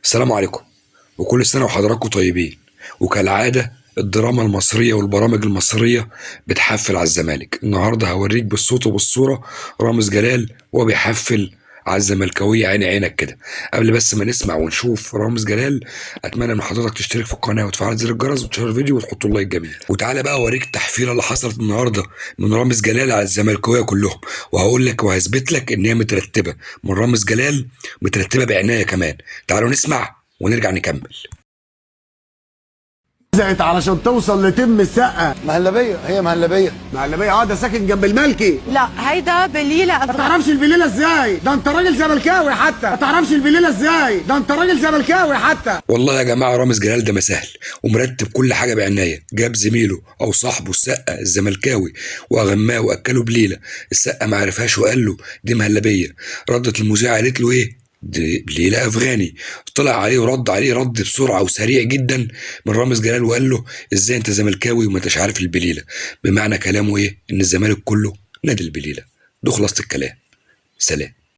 السلام عليكم، وكل سنة وحضراتكم طيبين. وكالعادة الدراما المصرية والبرامج المصرية بتحفل على الزمالك. النهاردة هوريك بالصوت وبالصورة رامز جلال وهو بيحفل على الزملكاوية عيني عينك كده. قبل بس ما نسمع ونشوف رامز جلال، اتمنى من حضرتك تشترك في القناة وتفعل زر الجرس وتشير الفيديو وتحط ال like جميل. وتعالى بقى اوريك التحفيله اللي حصلت النهارده من رامز جلال على الزملكاويه كلهم، وهقول لك وهثبت لك ان هي مترتبة من رامز جلال، مترتبة بعناية كمان. تعالوا نسمع ونرجع نكمل. زقت علشان توصل لتم السقه. مهلبية، هي مهلبية. مهلبية، ده ساكن جنب الملكي. لا هيدا بليلة. ما تعرفش البليله ازاي؟ ده انت راجل زملكاوي حتى. ما تعرفش البليله ازاي؟ ده انت راجل زملكاوي حتى. والله يا جماعة رامز جلال ده ما سهل، ومرتب كل حاجة بعناية. جاب زميله او صاحبه السقه الزملكاوي واغماه واكله بليلة، السقه ما عرفهاش وقال له دي مهلبية. ردت المذيعه قالت له ايه؟ دي بليلة افغاني. طلع عليه ورد عليه رد بسرعة وسريع جدا من رامز جلال وقال له ازاي انت زملكاوي وما انتش عارف البليله؟ بمعنى كلامه ايه؟ ان الزمالك كله نادي البليله. ده خلاصه الكلام. سلام.